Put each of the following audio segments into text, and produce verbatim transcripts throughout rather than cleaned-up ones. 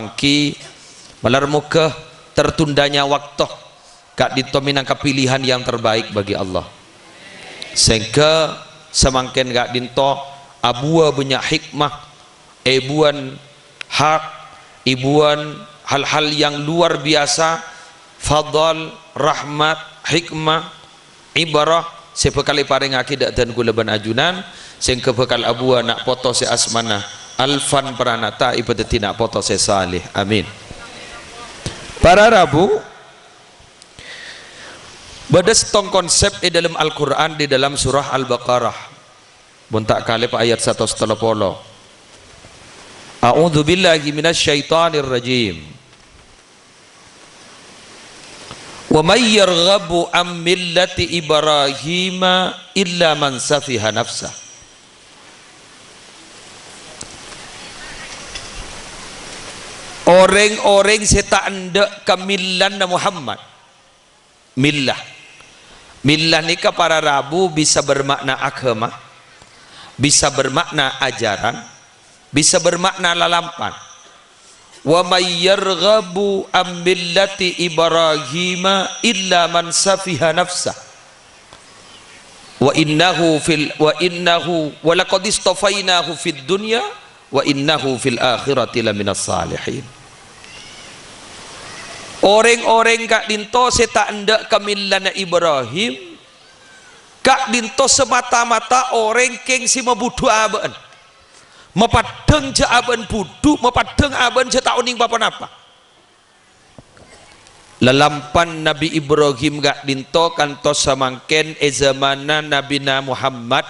Ènggi, malar moghâ tertundanya waktu ka'dinto mènangka pilihan yang terbaik bagi Allah. Sehingga samangkèn ka'dinto abuwâ bânnya' hikmah, èbuwân hak, èbuwân hal-hal yang luar biasa, fadl, rahmat, hikmah, ibrah sè bhâkal èparèngaghi dâ' dân kaulâ bân ajunan, sehingga bhâkal abuwâ na' poto sè asmana Alvan Pranata èpadhâddhi na' poto sè saleh. Amin. Para rabu, bâdâ sèttong konsep è dâlem Al-Qur'an, di dalam surah Al-Baqarah. Mon ta' kalèp ayat satos tello polo. A'udzubillahi minasyaitonirrajim. "Wa may yarghabu an millati Ibrahima illa man safiha nafsah." Orèng-orèng sè ta' endâ' ka millana Muhammad. Millah. Millah nèka para rabu bisa bermakna agama, bisa bermakna ajaran, bisa bermakna lalampan. "Wa may yarghabu an millati Ibrahima illa man safiha nafsah. Wa innahu fil, wa innahu, wa laqad istafainahu fid dunya, wa innahu fil akhirati laminas salihin." Orèng-orèng ka'dinto sè ta' endâ' ka millana Ibrahim, ka'dinto samata-mata orèng kèng sè mabudhu abâ'na. Mapaddhâng jhâ' abâ'na budhu, mapaddhâng abâ'na jhâ' ta' onèng pa-ponapa. Lalampan Nabbhi Ibrahim ka'dinto kantos samangkèn è zamanna Nabbhina Muhammad,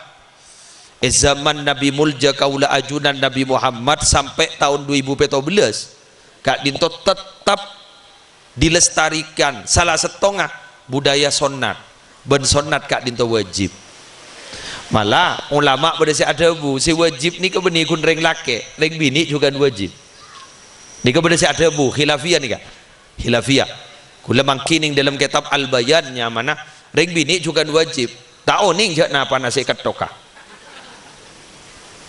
è zaman Nabbhi molja kaulâ ajunan Nabbhi Muhammad sampè' taon du èbu pètto bellâs, ka'dinto tettep dilestarikan sala sèttonga budaya sonnat, bân sonnat ka'dinto wajib. Mala, ulama bâdâ sè adhâbu, sè wajib nèka bânnè ghun rèng lakè', rèng binè' jhughân wajib. Nèka bâdâ sè adhâbu, khilafiyah nèka. Khilafiyah. Kaulâ mangghi nèng dâlem kètab Al-Bayan nyamana, rèng binè' jhughân wajib. Ta' onèng jhâ' napana sè èkettoka.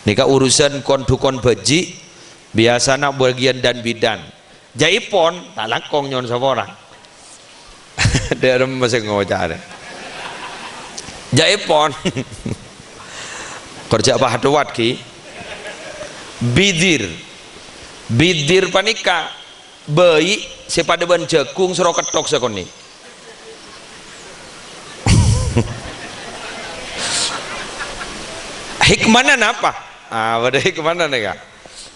Nèka urusan kon-dhukon bhâji', biyasana bâgiyân dân-bidân. Jhâ'èpon, ta' langkong nyo'on saporang. Dâ'remma sè ngoca' rè. Jhâ'èpon. Kor jhâ' pahatowat, ghi. Bidir. Bidir panèka bâi' sè padâ bân jhâghung soro kettok sakonè'. Hikmana napa? Ah, bâdâ hikmana nèka.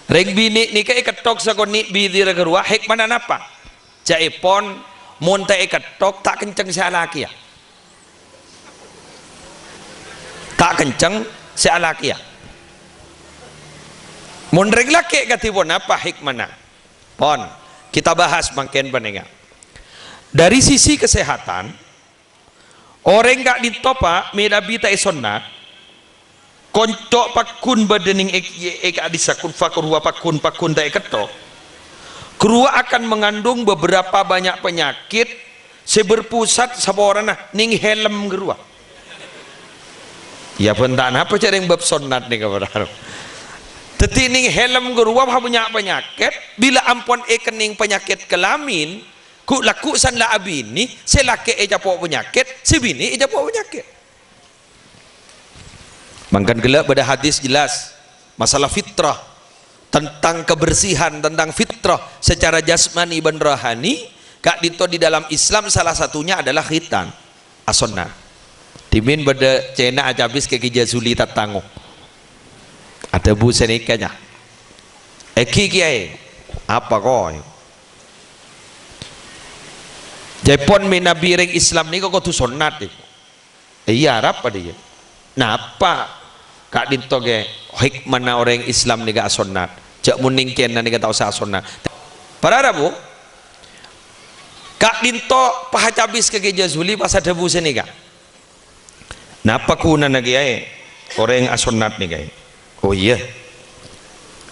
Rèng binè' nèka èkettok sakonè' bidir ghâruwa, hikmana napa? Jhâ'èpon, mon ta' èkettok, ta' kenceng sè alakèya. Ta' kenceng sè alakèya. Mon rèng lakè' kadhi ponapa hikmana? Pon, kita bahas mangkèn panèka. Dari sisi kesehatan, orèng ka'dinto, Pa', mènabi ta' èsonnat, konco' pagghun bâdâ nèng è, è, è ka'dissa kun fakurwa pagghun, pagghun ta' èkettok, ghâruwa akan mengandung beberapa banyak penyakit sè berpusat saporana nèng helm ghâruwa. Iyâ, bân ta' napa jhâ' rèng bab sonnat nèka, para. Dhâddhi nèng helm ghâruwa bânnya' panyakèt, bilâ ampon èkennèng panyakèt kalamin, ghu'-lagghu' san la abinè, sè lakè' ècapo' panyakèt, sè binè' ècapo' panyakèt. Mangkana ghellâ' bâdâ hadis jelas, masalah fitrah, tentang kebersihan, tentang fitrah secara jasmani bân rohani, ka'dinto di dalam Islam salah satunya adalah khitan, asonnat. Dhimèn bâdâ cèna acabis ka Kè Jazuli tatango. Adhâbu sanèka, nya. "Èngghi, Kèyaè." "Apa, ko?" "Jhâ'èpon mènabi rèng Islam nèko kodhu sonnat, è." Iyâ, arapa dhiyâ? Napa ka'dinto ghi hikmana orèng Islam nèka asonnat? Jhâ' mon nèng kèna nèka ta' osa asonnat. Para rabu, ka'dinto pahacabis ka Kè Jazuli pas adhâbu sanèka. "Napa ghunana kèyaè orèng asonnat nèka, è?" "Oh, iyâ."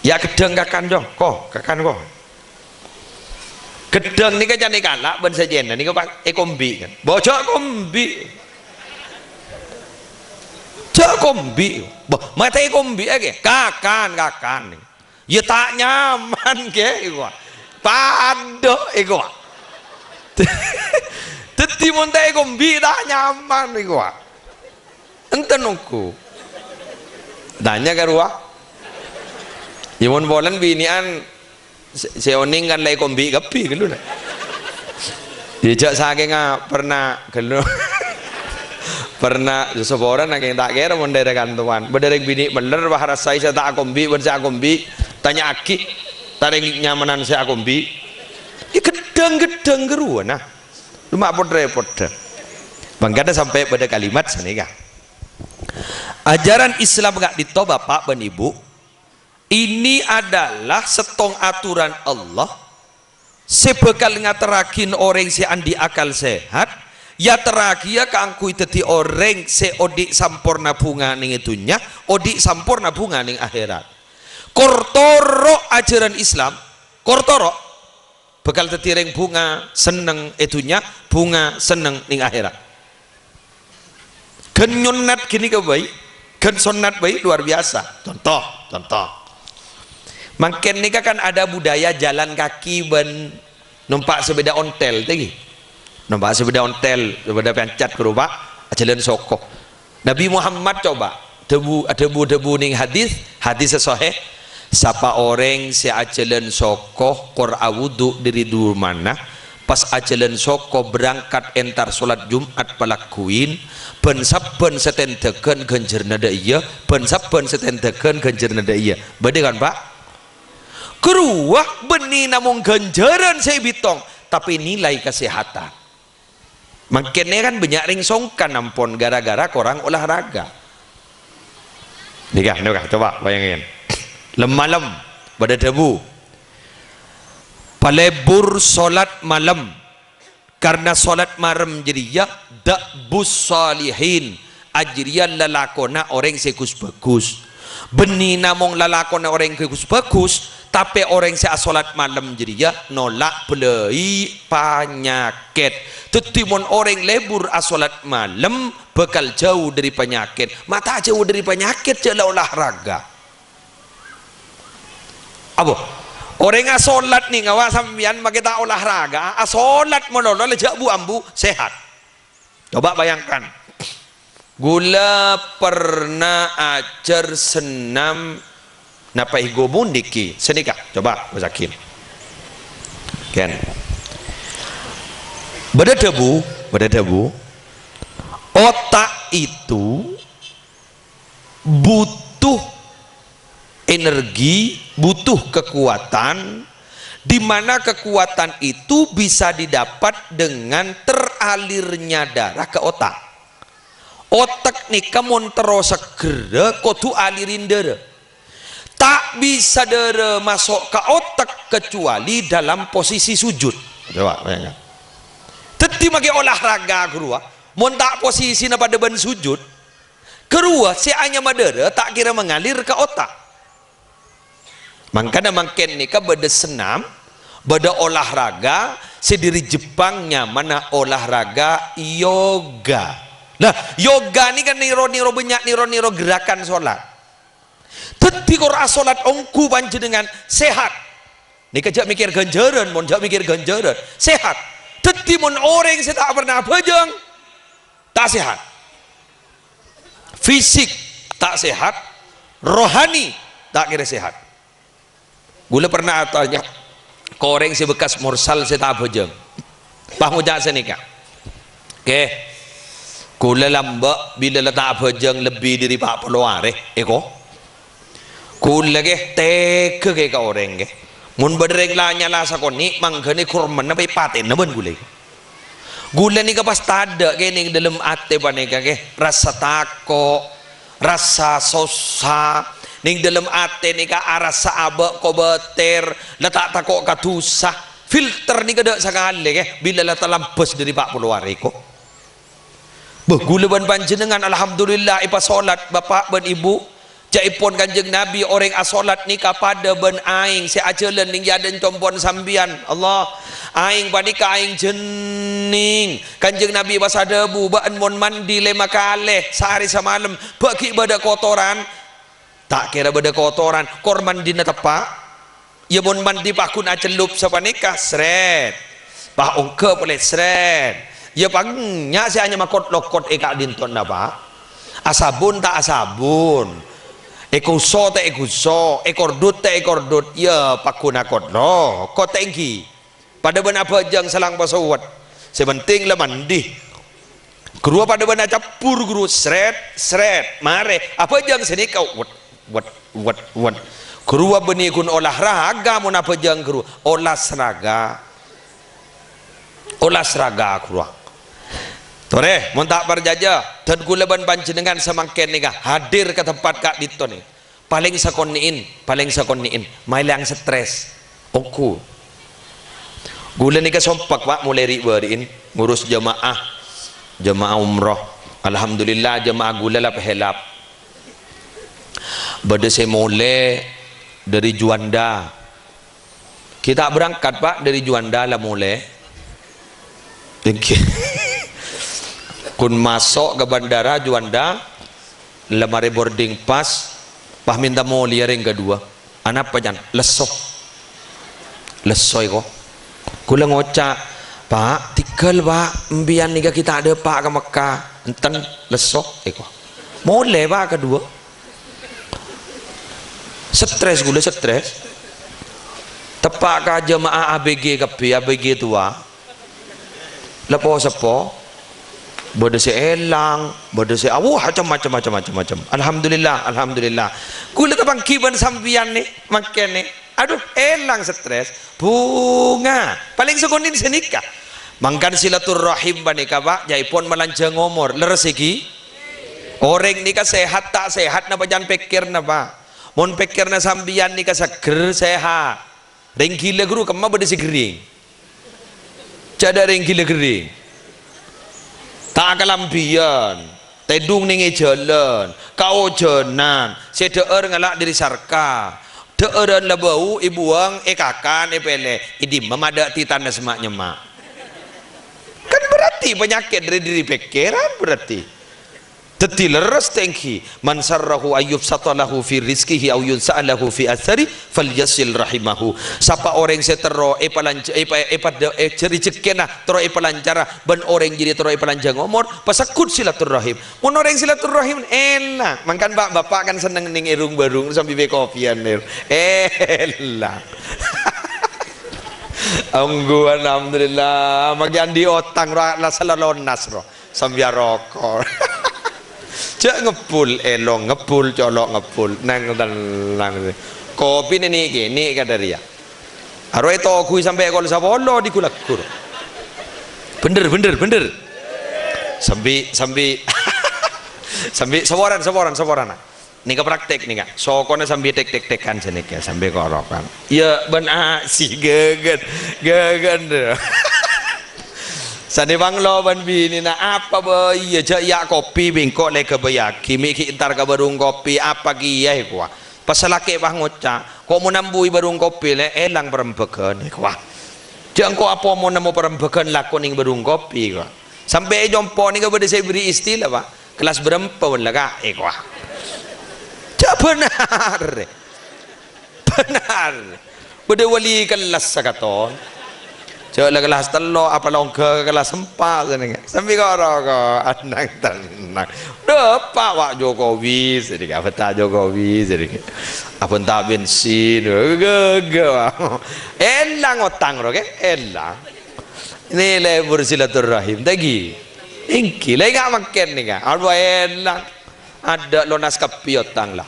"Yâ, ghâddhâng kakan, Jong. Ko, kakan, ko." Ghâddhâng nèka ca'na èkala' bân sajân nèka pas èkombi', kan. "Bo, jhâ' kombi'. Jhâ' kombi'." "Bo, matè èkombi', è, Kè?" "Kakan, kakan." "Yâ, ta' nyaman, Kè," èkowa. Padâ èkowa. Dhâddhi mon ta' èkombi ta' nyaman èkowa. Enten ongghu. Tanya ka rowa. Yâ mon polana binè'an sè, sè onèng kan la èkombi kabbhi ghâllu, na. Yâ jhâ' sakènga pernah ghâllu. Pernah saporana kèng ta' kèra mon dârâ kantowan. Bâdâ rèng binè' mellèr, wah, rassai sè ta' akombi bân sè akombi. Tanya'aghi, ta' rèng nyamanan sè akombi. Yâ ghedhâng-ghedhâng ka rowa, na. Coma pot-rèpotta. Mangkana sampè' bâdâ kalimat sanèka. Ajaran Islam ka'dinto, Bapak bân Ibu, ini adalah sèttong aturan Allah sè bhâkal ngaterraghi orèng sè andi' akal sehat, èyaterraghiyâ kaangghuy dhâddhi orèng sè odi' samporna bhunga nèng è dhunnya, odi' samporna bhunga nèng akhèrat. Kor toro' ajaran Islam, kor toro'. Bhâkal dhâddhi rèng bhunga senneng è dhunnya, bhunga senneng nèng akhèrat. Ghân nyonnat ghânèka bhâi, ghân sonnat bhâi luar biasa. Conto, conto. Mangkèn nèka kan ada budaya jalan kaki bân nompa' sepeda ontel, tèngghi. Nompa' sepeda ontel, sepeda pancèt karo, Pak, ajhâlân soko. Nabi Muhammad coba dhâbu, adhâbu-dhâbu nèng hadis, hadis sè sahih, "Sapa orèng sè ajhâlân soko, kor awudu dâri rumana, pas ajhâlân soko berangkat entar solat Jumat palagghuwin, bân sabbhân satèndhâghân ghânjhârânna dâ' iyâ, bân sabbhân satèndhâghân ghânjhârânna dâ' iyâ." Bâdâ kan, Pak? Ghâruwa bânnè namong ghânjhârân sè èbitong, tapè nilai kasehatan. Mangkèn nèka kan bânnya' rèng songkan ampon gara-gara korang olahraga. Nèka, nèka, coba bayangin. Lem-malem, bâdâ dhâbu. Palebur solat malem. Karna solat malem jârèya da'bus shalihin. Ajârèya lalakonna orèng sè ghus-bhâghus. Bânnè namong lalakonna orèng ghus-bhâghus, tapè orèng sè asolat malem jârèya nolak bâlâi panyakèt. Dhâddhi, mon orèng lebur asolat malem, bhâkal jhâu dâri panyakèt. Ma' ta' jhâu dâri panyakèt, jhâ' la olahraga. Apa? Orèng asolat nèng, awak sampèyan makè ta' olahraga, asolat malolo la jhâ' bu-ambu, sehat. Coba bayangkan, ghulâ pernah ajhâr sennam napa èghâbây nèkè? Sanèka, coba, Mas Akin. Ken. Bâdâ dhâbu, bâdâ dhâbu, otak itu butuh energi, butuh kekuatan, di mana kekuatan itu bisa didapat dengan teralirnya darah ke otak. Otak nèka mon terro seggherra kodhu alirin dârâ. Ta' bisa dârâ maso' ka otak kecuali dalam posisi sujud. Coba bayangkan. Dhâddhi makè olahraga ghâruwa, mon ta' posisina padâ bân sujud, ghâruwa sè anyama dârâ ta' kèra mangalir ka otak. Mangkana mangkèn nèka bâdâ sennam, bâdâ olahraga sè dâri Jepang nyamana olahraga yoga. Lah, yoga nèka nèro-nèro bânnya' nèro-nèro gerakan solat. Dhâddhi kor asolat ongghu panjhennengngan sehat. Nèka jhâ' mèkkèr ghânjhârân, mon jhâ' mèkkèr ghânjhârân, sehat. Dhâddhi mon orèng sè ta' pernah abhâjâng, ta' sehat. Fisik ta' sehat, rohani ta' kèra sehat. Ghulâ pernah atanya ka orèng sè bekkas morsal sè ta' abhâjâng. Pas ngoca' sanèka, "Kè, ghulâ lambâ' bilâ la ta' abhâjâng lebbi dâri pa' polo arè, èko." Ghulâ, kè, tega, kè, ka orèng, kè. Mon bâdâ rèng la nyala sakonè', mangghâna kormana pè patèna bân ghulâ. Ghulâ nèka pas tadâ', kè, nèng dâlem atè panèka, kè, rassa tako', rassa sossa, nèng dâlem atè nèka arassa abâ' kobâtèr, la ta' tako' ka dhusa. Filter nèka dâ' sakalè, kè, bilâ la talambâs dâri pa' polo arè, ko. Bâh, ghulâ bân panjhennengngan, alhamdulillah, èpasolat, Bapa' bân Ibu. Ca'èpon Kanjeng Nabi, orèng asolat nèka padâ bân aèng sè ajhâlân nèng è adâ'na compo'na sampèyan. Allah, aèng panèka aèng jhennèng. Kanjeng Nabi pas adhâbu, "Bâ'na mon mandi lèma kalè saarè samalem, bâ' ghi' bâdâ kotoran?" Ta' kèra bâdâ kotoran, kor mandina teppa'. Iyâ, mon mandi paggun acellup sapanèka, srèt. Pas ongghâ polè, srèt. Iyâ, bânnya' sè anyama kot-lokot è ka'dinto napa? Asabun ta' asabun? Èkuso ta' èkuso? Èkordhut ta' èkordhut? Iyâ, paggun akot-lokot èngghi. Padâ bân abhâjâng salang pasowet. Sè penting la mandi. Ghâruwa padâ bân acabbhur, ghâruwa srèt, srèt. Marè, abhâjâng sanèka, wet, wet, wet, wet. Ghâruwa bânnè ghun olahraga mon abhâjâng, ghâruwa. Olasraga. Olasraga, ghâruwa. Torè, mon ta' parcajâ, dân kaulâ bân panjhennengngan samangkèn nèka hadir ka tempat ka'dinto nèka. Palèng sakonè'èn, palèng sakonè'èn, maèlang stres. Ongghu. Kaulâ nèka sompek, Pak, molaè ri'-bâri'èn ngurus jamaah, jamaah umroh. Alhamdulillah, jamaah kaulâ la pèhèlap. Bâdâ sè molè dâri Juanda. Ghi' ta' berangkat, Pak, dâri Juanda la molè. Èngghi. Ghun maso' ka bandara Juanda, la marè boarding pass, pas mènta molèya rèng kadhuwâ. Anapa, Can? Lesso. Lesso, èko. Kaulâ ngoca', "Pak, tèghâl, Pak. Empèyan nèka ghi' ta' dâpa' ka Mekkah." "Enten, lesso," èko. Molè, Pak, kadhuwâ. Stres kaulâ, stres. Teppa' ka jamaah A B G kabbhi, A B G towa. Lepo-seppo. Bâdâ sè èlang, bâdâ sè, awuh, macem-macem, macem-macem, macem. Alhamdulillah, alhamdulillah. Kaulâ tapangghi bân sampèyan nè, mangkèn nè. Adhu, èlang stres. Bhunga. Palèng sakonè'èn sanèka. Mangkana silaturrahim panèka, Pak, ca'èpon malanja ngomor. Lerres èngghi? Orèng nèka sehat ta' sehat napa can pèkkèrra, Pak? Mon pèkkèrra sampèyan nèka seggher, sehat. Rèng ghilâ ghâru kemma bâdâ sè ghering. Jhâ' dâ' rèng ghilâ ghering. Ta' kalambhiyân, tèdung nèng è jhâlân, kaojhânan, sè dhâ'âr ngala' dâri sarka. Dhâ'ârân la bâu, èbuwâng, èkakan, èpèlè. È dimma madâ' titana semma' nyemma'? Kan berarti panyakèt dâri, dâri pèkkèran berarti. Dhâddhi lerres tèngghi, "Man sarrahu ayyubsata lahu fi rizqihi aw yunsa'a lahu fi atsarihi, falyasil rahimahu." Sapa orèng sè terro èpalanj-, èpa-, èpadâ-, è-, rejekkèna terro èpalancara, bân orèng jârèya terro èpalanja ngomor, pasegghut silaturrahim. Mon orèng silaturrahim, èlang. Mangkana, Pak, Bapak kan senneng nèng è rung-bârung sambi bâi kopiyân, nèr. Èlang. Ongghu, alhamdulillah. Maghi andi' otang, ro, la sella lonas, ro. Sambi aroko'. Jhâ' ngebbhul, èlong ngebbhul, colo' ngebbhul. Nang tennang. Kopi nè nè' kènè' kadâ' rèya. Aro ètoghuwi sampè' kol sapolo di Gulaggur. Bhender, bhender, bhender. Sambi, sambi, sambi saporan, saporan, saporan. Nèka praktek nèka. Sokona sambi tek-tek-tekan sanèka, sambi korokan. Iyâ, bân aksi, ghâghân, ghâghân. Sanè bânglo bân binèna, "Apa bâ iyâ jhâ' iyâ kopi bengko lè ghâbâyyaghi, mè' ghi' entar ka bârung kopi, apa kèya èkowa?" Pas salakè' pas ngoca', "Ko' mon ambuwi bârung kopi lè, èlang parembhâghân," èkowa. "Jhâ' engko' apa mon nemmo parembhâghân lako nèng bârung kopi," èkowa. Sampè' è compo' nèka bâdâ sè èberri' istila, Pak. "Kelas bârâmpa mon la, Ka'?" èkowa. Jhâ' bhender. Bhender. Bâdâ wali kellas sakaton. Jhâ' la kellas tello', apa la ongghâ ka kellas empa' sanèka. Sambi koro-koro, nang tennang. Dâpa' Pak Jokowi sanèka, abhânta Jokowi sanèka. Abhânta bensin, ghâghân, Pak. Èlang otang, ro, kè? Èlang. Nè lebur silaturrahim, ta' ghi? Èngghi, la ènga' mangkèn nèka. Aduh, èlang. Adâ' lonas kabbhi otang la.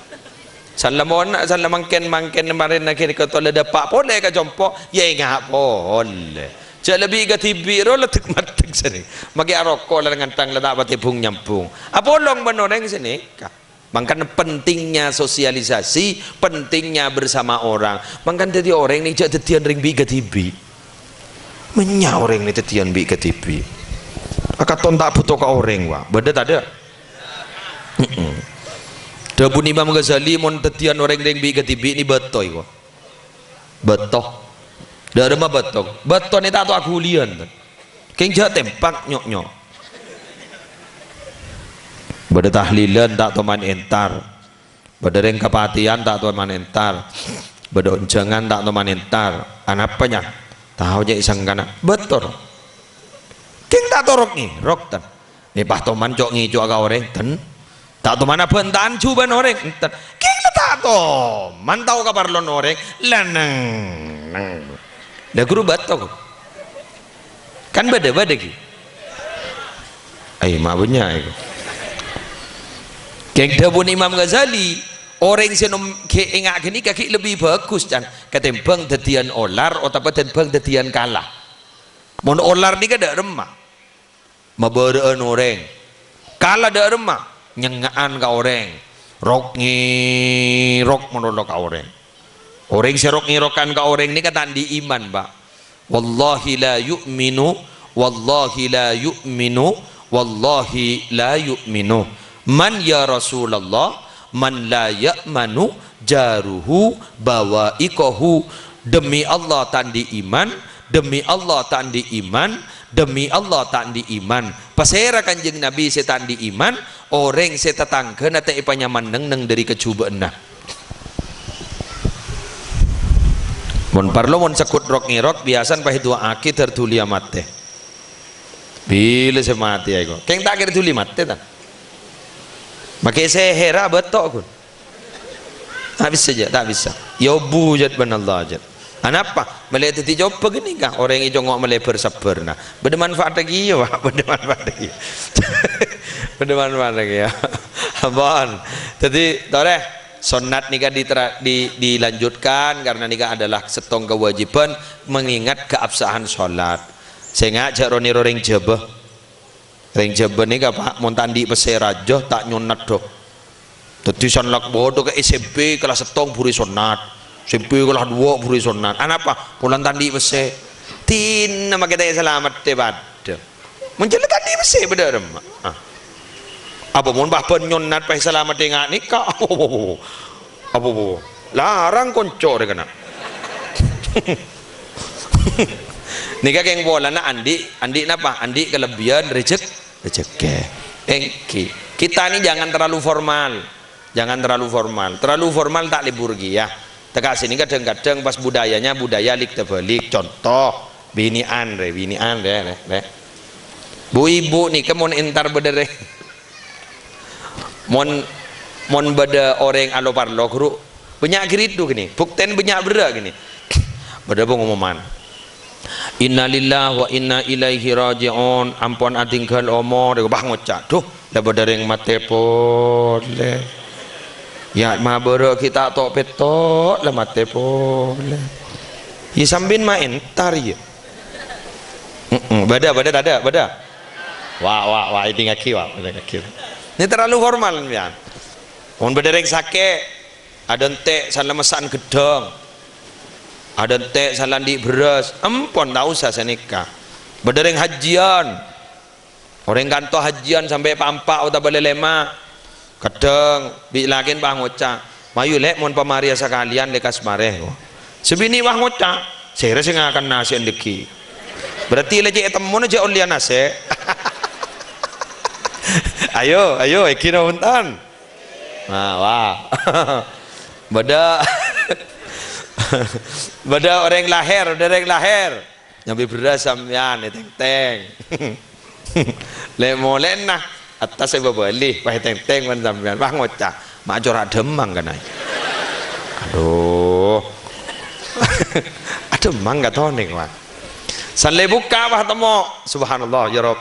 San la mon-, san la mangkèn-mangkèn marèna ghânèka tola dâpa' polè ka compo', iyâ ènga' polè. Jhâ' la bi' kadhibi' ro la dek-maddek sanè. Maghi aroko' la ngantang la ta' patè bhung-nyambhung. Apolong bân orèng sanèka. Mangkana pentingnya sosialisasi, pentingnya bersama orang. Mangkana dhâddhi orèng nè jhâ' dhâddhiyân rèng bi' kadhibi'. Mènnya' orèng nè dhâddhiyân bi' kadhibi'. Akaton ta' bhuto ka orèng, wa. Bâdâ tadâ'? Heeh. Dhâbuna Imam Ghazali, "Mon dhâddhiyân orèng rèng bi' kadhibi' nè bâto èko." Bâto. Dâ'remma bâto. Bâto nè ta' to aghuliyân. Kèng jhâ' tèmpak, nyo'-nyo'. Bâdâ tahlilan ta' to man entar. Bâdâ rèng kapatèyan ta' to man entar. Bâdâ onjhângan ta' toman entar. Anapa, Nyan? Tao jâ' sangkana. Bâto. Kèng ta' torok ngèrok, ten. Nè, pas toman co'-ngèco'a ka orèng, ten. Ta' toman abhântaan jhubâ'ân orèng, enten. Kèng la ta' toman tao kaparlona orèng, la neng, neng. La ghuru bâto. Kan bâdâ, bâdâ, ghi. Ayo, ma' bânnya' iku. Kèng dhâbuna Imam Ghazali, orèng sè nom-, ghi' enga' ghânèka ghi' lebbi bhâghus, can, katèmbhâng dhâddhiyân olar otabâ katèmbhâng dhâddhiyân kala. Mon olar nèka dâ' remma, mabârâ'ân orèng. Kala dâ' remma, nyengnga'an ka orèng. Rok-ngèrok malolo ka orèng. Orèng sè rok-ngèrokan ka orèng nèka ta' andi' iman, Pak. "Wallahi la yu'minu, wallahi la yu'minu, wallahi la yu'minu. Man ya Rasulullah, man la ya'manu jaruhu bawa'iqahu." Demi Allah, ta' andi' iman, demi Allah, ta' andi' iman, demi Allah, ta' andi' iman. Pasèra Kanjeng Nabi sè ta' andi' iman? Orèng sè tatangghâna ta' èpanyaman neng-neng dâri kajhubâ'ânna. Mon parlo, mon segghut rok-ngèrok, biyasana pas èdu'a'aghi dâr dhuliyâ matè. Bilâ sè matè, aèko. Kèng ta' kèra dhuli matè, ta? Makè sèhèrra bâto, ghun. Ta' bisa, jâ', ta' bisa. Yâ obu, jâ', bân Allah, jâ'. Anapa? Mèlè dhâddhi cobâ ghânèka, orèng ècongo' malèbâr sabbhârna. Bâdâ manfaatta kèya, Pak. Bâdâ manfaatta kèya. Bâdâ manfaatta kèya. Ampon. Dhâddhi, torè, sonnat nèka ditra-, di-, dilanjutkan karena nèka adalah sèttong kewajiban mengingat keabsahan sholat. Sènga' jâ' ro-nèro rèng Jhâbâ. Rèng Jhâbâ nèka, Pak, mon ta' andi' pèssè rajâ, ta' nyonnat, do. Dhâddhi, san lak-, bâdâ ka S M P kelas sèttong bhuru sonnat. S M P kelas duwâ' bhuru sonnat. Anapa? Polana ta' andi' pèssè. Dinah makè ta' èsalameddhi padâ. Mon jâ' la ta' andi' pèssè, bâdâ remma. Ah. Apa mon pas bân nyonnat pas èsalameddhi nga' nèka? Apa, apa, apa? Apa, apa? Larang konco rè kèna. Nèka kèng polana andi', andi' napa? Andi' kalebbiyân rejek-, rejekkè. Èngghi. Kita ini jangan terlalu formal. Jangan terlalu formal. Terlalu formal ta' lebur kèya. Teka sini kadhâng-kadhâng pas budayanya budaya lik-tabalik. Contoh, binè'an rè, binè'an rè, rè, rè. Bu-ibu nèka mon entar bâdâ rè. Mon, mon bâdâ orèng alo-parlo, ghuru, bânnya' ghi' ridhu kènè, buktèna bânnya' berrâ' kènè. Bâdâ pengumuman, "Innalillahi wa inna ilaihi raji'un," ampon adinggal omor, wah ngoca', "Duh, la bâdâ rèng matè polè. Yâ, mabârâ' ghi' ta' to'-pètto', la matè polè." Yâ, sampèyan ma' entar, yâ. Mm-mm. Bâdâ, bâdâ, tadâ', bâdâ. Wah, wah, wah, èdingngaghi, wah, èdingngaghi. Ini terlalu formal, sampèyan. Mon bâdâ rèng sakè', adântè' san la messa'an ghedhâng. Adântè' san la andi' bherrâs. Ampon, ta' osa sanèka. Bâdâ rèng hajjiyân. Orèng kanto hajjiyân sampè' pa'-empa' otabâ lè-lèma'. Kadhâng bi' lakèna pas ngoca', "Mayu, Lè', mon pamarèya sakalèyan lekkas marè." Sè binè' pas ngoca', "Sèrè sè ngakan nasè' endhâggi'?" Berarti la cè' ètemmona jhâ' ollèya nasè'. Ayo, ayo, èngghi napa bhunten? Nah, wah. Bâdâ, bâdâ orèng lahèr, bâdâ orèng lahèr. Nyambi bherrâs sampèyan, ètèngtèng. Lè' molèna, attas èbâbâli, pas ètèngtèng bân sampèyan. Wah, ngoca', "Ma' cora' dhâmmang, kana'." Aduh. Adhâmmang ka tonèng, wah. San lè' bukka', wah, temmo. Subhanallah, ya Rabb.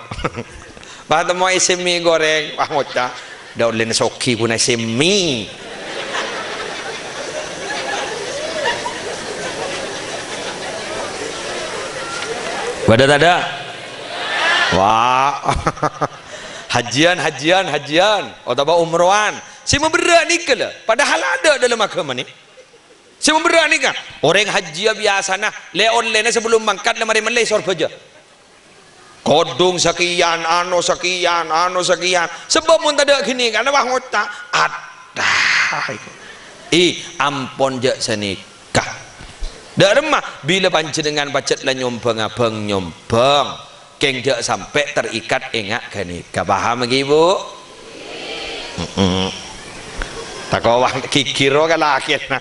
Pas temmo è sè mi' gorèng, wah, ngoca', "Dâ' ollèna soghi ghuna è sè mi'." Bâdâ tadâ'? Wah. Hajjiyân, hajjiyân, hajjiyân. Otabâ umrowan. Sè maberrâ' nèka, lho. Padahal adâ' dâlem aghâma nè. Sè maberrâ' nèka, orèng hajjiyâ biyasana lè-ollèna sabellun mangkat la marè mellè sor bâjâ. Kodhung sakèyan, ano sakèyan, ano sakèyan. Sabâb mon tadâ' ghânèka, wah ngoca', "Adâ', iku." Ih, ampon jhâ' sanèka. Dâ' remma, bilâ panjhennengngan pajhât la nyombhânga bâng-nyombhâng. Kèng jhâ' sampè' terikat enga' ghânèka. Paham ghi, Bu? Heeh. Tako' wah ghighir ro ka lakèna.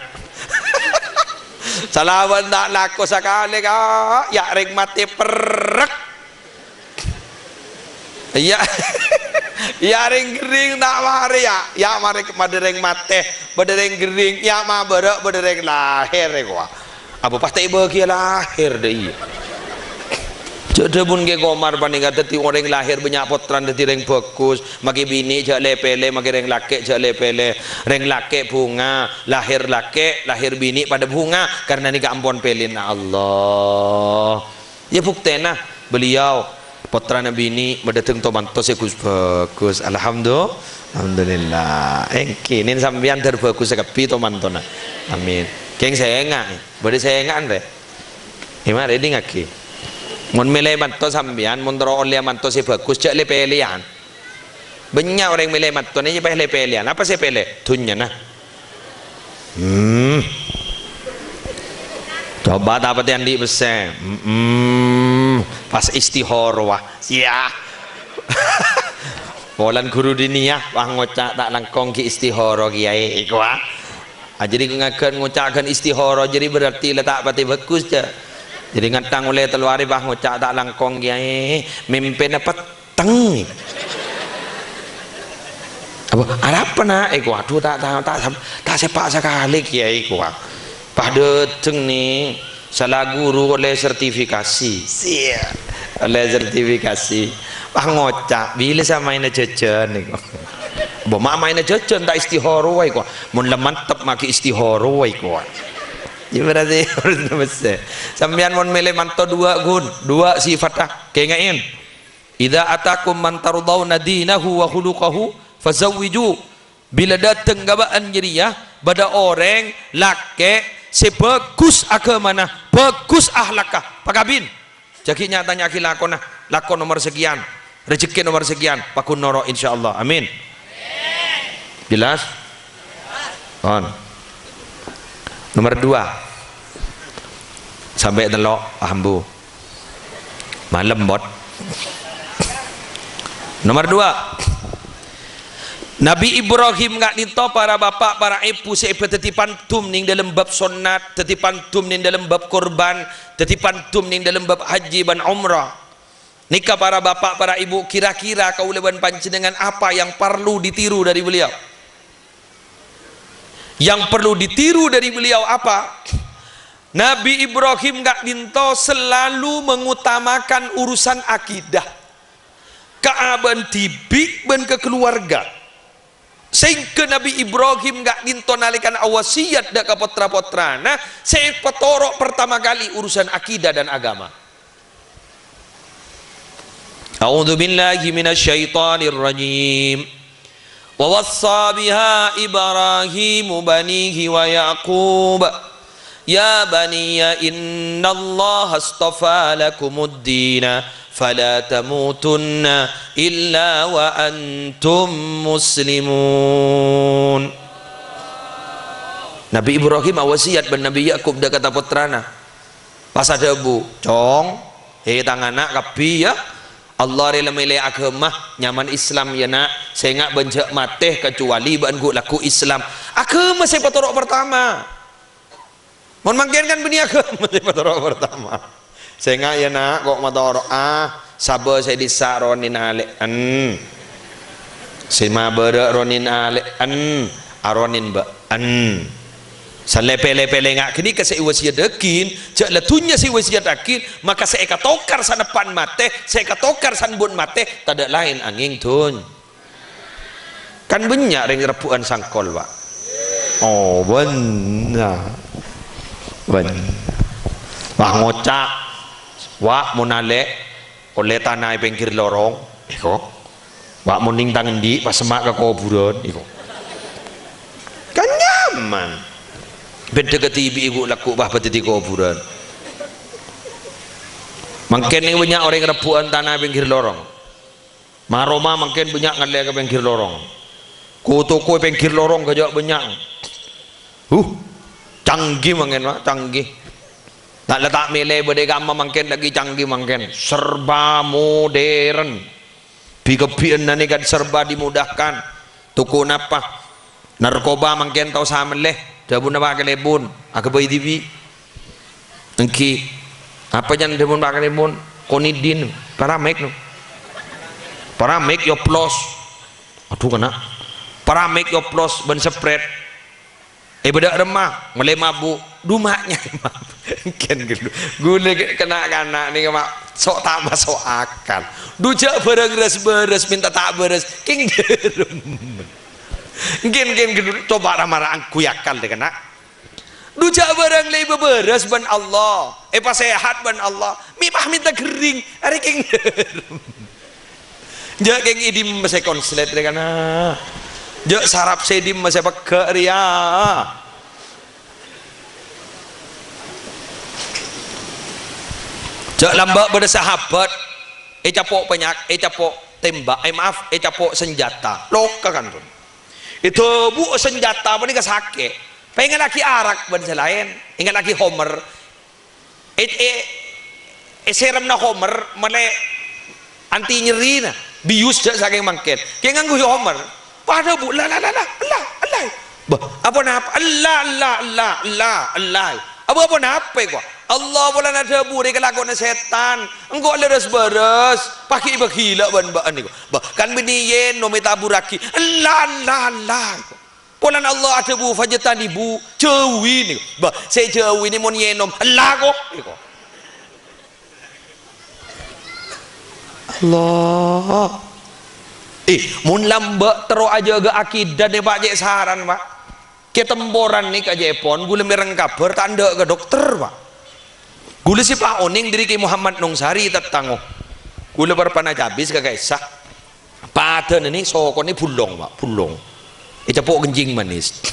Salawan ta' lako sakalè, Ka'. Ya' rèng matè perrek. Iyâ. Ya' rèng ghering ta' marè, ya'. Ya' marè bâdâ rèng matè, bâdâ rèng ghering, ya' mabârâ' bâdâ rèng lahèr, èkowa. Apa pas ta' èbâghiyâ lahèr, dâ' iyâ. Jhâ' dhâbuna Kè Komar panèka dhâddhi orèng lahèr bânnya' pottrana dhâddhi rèng bhâghus, makè binè' jhâ' lè-pèlè, makè rèng lakè' jhâ' lè-pèlè. Rèng lakè' bhunga, lahèr lakè', lahèr binè' padâ bhunga, karna nèka ampon pèlèna Allah. Iyâ buktèna, beliau pottrana binè' madâteng to-manto sè ghus-bhâghus. Alhamdu-, alhamdulillah. Èngghi, nèng sampèyan dhâr bhâghus sakabbhi to-mantona. Amin. Kèng sènga', bâdâ sènga'an, rè. Èma' rè dingngaghi. Mon mèlè manto sampèyan, mon terro ollèya manto sè bhâghus, jhâ' lè-pèlèyan. Bânnya' orèng mèlè mantona, iyâ pas lè-pèlèyan. Apa sè èpèlè? Dhunnyana. Hmm. Coba ta' patè andi' pèssè. Mm-mm. Pas istihorowa. Sia. Polana ghuru diniyah, wah, ngoca' ta' langkong ghi' istihoro, Kèyaè. Èkowa. Ah, jârèya ngaghân ngoca' ghân istihoro, jârèya berarti la ta' patè bhâghus, jâ. Jârèya ngattang ollè tello arè, wah, ngoca' ta' langkong, Kèyaè. Mèmpèna pet-, Teng. Apa? Arapa, Na'? Èkowa, adhu, ta', ta', ta', ta' sèpa' sakalè, Kèyaè, èkowa. Pas dâteng, nè, sala ghuru ollè sertifikasi. Sia. Ollè sertifikasi. Pas ngoca', bilâ sè maèna jhâjhân, èkowa. Bâ ma' maèna jhâjhân, ta' istihoro, èkowa. Mon la mantep, maghi istihoro, èkowa. Iyâ, berarti harus nembus, è. Sampèyan mon mèlè manto duwâ', Gun. Duwâ' sifatta. Kènga'è. "Idza atakum man tardhauna dinahu wa khuluqahu fazawwiju." Bilâ dâteng ka bâ'na jârèya bâdâ orèng lakè' sè bhâghus aghâmana, bhâghus ahlakka, pakabin. Jhâ' ghi' nya-tanya'aghi lakona, lako nomer sakèyan, rejhekkè nomer sakèyan, pagghun noro', insyaallah. Amin. Jelas? On. Nomer duwâ'. Sampè' tello', ah, ambu. Malem, Bot. Nomer duwâ'. Nabi Ibrahim ka'dinto, para bapa', para èbhu, sè èbâ dhâddhi pandum nèng dâlem bab sonnat, dhâddhi pandum nèng dâlem bab kurban, dhâddhi pandum nèng dâlem bab haji bân umrah. Nèka, para bapa', para èbhu, kira-kira kaulâ bân panjhennengngan apa yang parlo ditiru dari beliau? Yang perlu ditiru dari beliau apa? Nabi Ibrahim ka'dinto selalu mengutamakan urusan akidah. Ka abâ'na dhibi' bân ka kaluwarga. Sehingga Nabi Ibrahim ka'dinto nalèkana awasiyat dâ' ka pottra-pottrana, sè èpatoro' pertama kali urusan akidah dan agama. A'udzu billahi minasy syaithanir rajim. Wa wassa biha Ibrahimu banihi wa Ya'qub. Ya baniya innallaha astafa lakumud dina fala tamutunna illa wa antum muslimun. Nabi Ibrahim awasiyat bân Nabi Yakub dâ' ka pottrana. Pas adhâbu, "Cong, he, tang ana' kabbhi, ya. Allah rè la mèlè aghâma, nyamana Islam, ya, na'. Sènga' bân jhâ' matè kacuwali bâ'na ghu'-lagghu' Islam." Aghâma sè patoro' partama. Mon mangkèn kan bânnè aghâma sè patoro' partama. "Sènga', ya, na', ko' matoro'a, sabâ sè dissa' ronèn alè'en. Sè mabârâ' ronèn alè'en, aronèn bâ'en." Salèpè-lèpèlènga ghânèka sè èwasiyadaghin, jhâ' la dhunnya sè èwasiyadaghin, maka sè èkatokar saneppa'na matè, sè èkatokar sanbun matè, tadâ' laèn angèng dhun-, Kan bânnya' rèng rebbhu'ân sangkol, Pak. Oh, bânnya'. Bânnya'. Wah, ngoca'. Wah, mon alè', ollè tana è pèngghir lorong, èko. Wah, mon nèng tang andi', pas semma' ka kobhurân, èko. Kan nyaman. Bhidhâ kadhibi' ghu'-lagghu' pas bâdâddhi kobhurân. Mangkèn nèng bânnya' orèng rebbhu'ân tana è pèngghir lorong. Ma-roma mangkèn bânnya' ngallè ka pèngghir lorong. Ko-toko è pèngghir lorong ghâjâ' bânnya'. Huh, canggih mangkèn, Pak, canggih. Ta' la ta' mèlè bâdâ è kamma mangkèn, laghi canggih mangkèn. Serba modern. Bi-, kabbhi'ânna nèka serba dimudahkan. Toko napa? Narkoba mangkèn tao samellè, dhâbuna Pak Kalèbun, aghâbây dhibi'. Èngghi, apa jhân dhâbuna Pak Karimun? Konidin, Paramek, no. Paramek èoplos. Adhu, kèna. Paramek èoplos bân Sprite. È bâdâ remma, mellè mabu'. Dhu ma' nyarè mabu'. Ènggi ghâllu. Ghulâ kèng na'-kana' nèka, ma' so' ta' maso' akal. Dhu jhâ' bhârâng rès-bârâs mènta ta' bârâs. Kèng dhârem. Ènggi, ènggi ghâllu. Coba ra-mara angghuy akal, dâ' kèna. Dhu jhâ' bhârâng la èbâbârâs bân Allah, èpasèhat bân Allah, mè' pas mènta ghering, arè kèng dhârem. Jhâ' kèng è dimma sè konslet rè kana. Jhâ' sarap sè dimma sè pegghâ' rèya. Jhâ' lambâ' bâdâ sahabat, ècapo' panyak-, ècapo' tembak, eh, maaf, ècapo' sanjhâta. Loka kantun. Èdhâbuwâ sanjhâta panèka sakè'. Pèngellaghi arak bân sè laèn, èngellaghi homer. È, è, èsèremna homer, mellè anti nyerrina, biyus jhâ' sakèng mangkèn. Kèng ngangghuy homer. Padâ, Bu, la, la, la, la, ella, ella. Bâh, apa napa? Ella, ella, ella, ella, ella. Apa, apa napa, kok? Allah polana dhâbu rè kalakowanna sètan. Engko' lerres bârâs, paghi' bâghilâ bân bâ'ân nèko. Bâh, kan binè yènom ètaburraghi. Ella, ella, ella. Polana Allah adhâbu, "Fajtanibu, jhâuwi nèko." Bâh, sè jhâuwi nè mon yènom, ella ko, nèko. Allah. Eh, mon lambâ' terro ajâgâ akidah nè, Pak, cè' saran, Pak. Kè temporan nèka cè'èpon, ghulâ mèreng kabhâr ta' endâ' ka dokter, Pak. Ghulâ sè pa' onèng dâri Kè Muhammad Nungsari, tatangghâ. Ghulâ parpana cabis ka ka'issa. Padâna nè sokona bulong, Pak, bulong. Ècapo' kencing manis.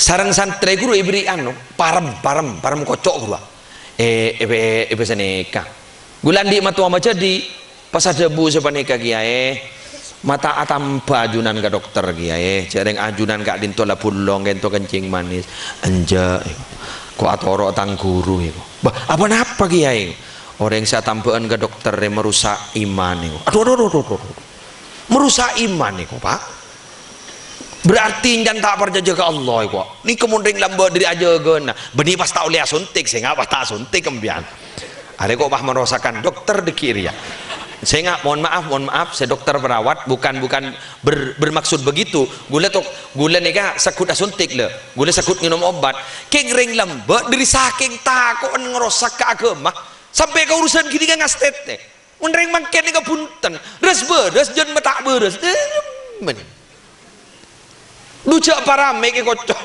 Sareng santrè ghuru èberri' anu, parem, parem, parem koco' ghuru. Eh, eh, eh, eh, sanèka. Ghulâ andi' matowa majâdi, pas adhâbu sapanèka, "Kèyaè, ma' ta' atamba ajunan ka dokter, Kèyaè. Jhâ' rèng ajunan ka'dinto la bulong, ka'dinto kencing manis." "Enjâ', èko. Ko' atoro' tang ghuru, èko." "Bâh, apa napa, Kèyaè?" "Orèng sè atambâ'ân ka dokter rè marusak iman, èko." Adhu, adhu, adhu, adhu, adhu. Marusak iman, èko, Pak. Berarti èncan ta' parcajâ ka Allah, èko. Nèko mon rèng lambâ' dâri ajâgâna. Bânnè pas ta' ollè asuntik, sènga' pas ta' asuntik, empèyan. Arè ko' pas merosakkan dokter dâgghi' rèya. Sènga', mohon maaf, mohon maaf, sè dokter perawat bukan, bukan ber-, bermaksud begitu. Ghulâ tok, ghulâ nèka segghut asuntik, lho. Ghulâ segghut ngènom obat. Kèng rèng lambâ' dâri sakèng tako'en ngrosak ka aghâma, sampè' ka urusan ghânèka ngastètè. Mon rèng mangkèn nèka bhunten, rès-bârâs jhân ma' ta' bârâs. Dâremma nè. Dhu jhâ' Paramek èkoco'.